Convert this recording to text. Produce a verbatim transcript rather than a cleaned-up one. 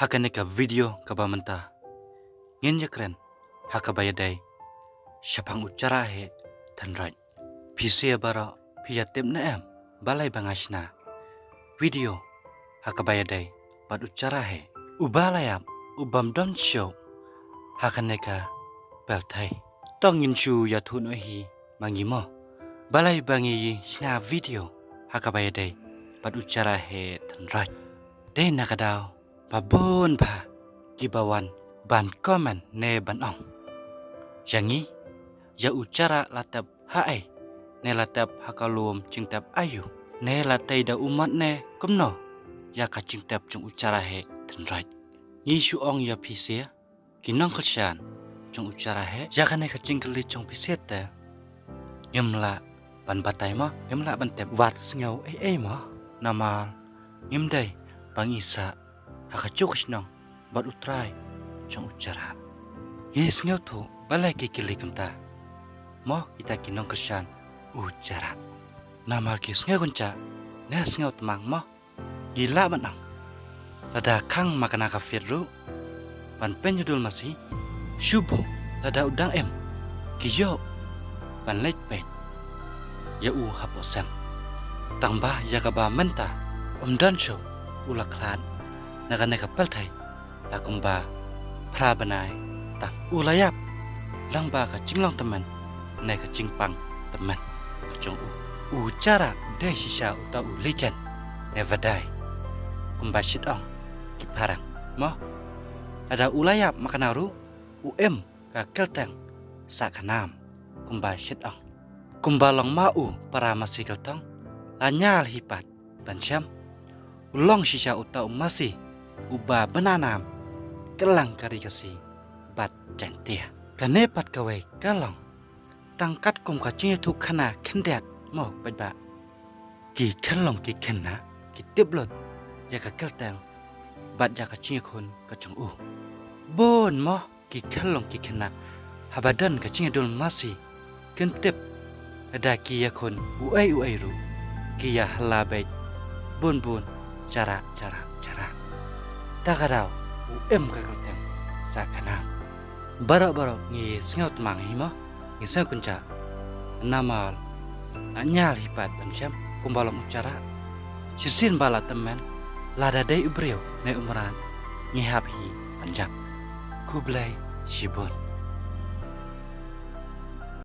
Ha kane ka video kaba mynta ngin ïakren ha kaba ïadei shaphang u Chara Heh Thanraj. Phi sngewbha baroh, phi ïa tip ne em balei ba nga shna video ha kaba ïadei bad u Chara Heh, uba la ïap, u bym don shuh ha kane ka pyrthei. To ngin shu ïathuh noh hi ma ngi mo, balei ba ngi shna video ha kaba ïadei bad u Chara Heh Thanraj. Dei na ka daw ba bun bha kiba wan ban comment ne ban ong, ïa ngi, ïa u Chara la tep ha ei, ne la tep ha ka lum jingtep aïu, ne la tei da u mat ne kumno ïa ka jingtep jong u Chara Heh Thanraj. Ngi shu ong ïa phi sha ki nongkyrshan jong u Chara Heh, ïa kane ka jingkylli jong phi sha te ngim lah ban batai mo, ngim lah ban tip wat sngew ei ei mo, namar ngim dei ba ngi sah ha ka juh ka shnong bad u trai jong u Chara. Ngi sngewthuh balei ki kylli kumta mo kita ki nongkyrshan u Chara, namar ki sngewkynjah ne sngewtmang mo. Ngi lah ban ong, lada khang ma kane ka field ruh ban pynïadul masi, shu buh lada u dang im, ki ïoh ban leit peit ïa u hapoh sem. Tangba ïa kaba mynta um don shuh, u la khlad na kane ka pyrthei la kumba phra bnai tam. U la ïap lyngba ka jinglong tymmen ne ka jingpang tymmen ka jong u. U Chara dei shisha uta u legend ne vadai, kumba shit ong ki phareng mo. Lada u la ïap ma kane ruh, u im ka kyrteng sah ka nam, kumba shit ong. Kumba long ma u para masi kyrtong, la ñiar hi pat ban shem, u long shisha uta u masi uba bna nam kyllang ka ri Khasi bad Jaiñtia. Kane pat kawei ka long tang katkum ka jingïathuh khana khyndiat mo paidbah. Ki khyllung ki khynnah ki tip lut ïa ka kyrteng bad ïa ka jingïakhun ka jong u. Bun mo ki khyllung ki khynnah haba don ka jingïadul masi kin tip, lada ki ïakhun uei uei ruh ki ïa hala beit bun bun, Chara, Chara, Chara. Ta ka daw u im ka kyrteng sah ka nam. Baroh baroh ngi sngewtmang hi mo, ngi sngewkynjah, namar la ñiar hi pat ban shem kumba long u Chara. Shisien ba la tymmen, lada dei u briew ne u mrad, ngi hap hi ban ïap. Khublei shibun.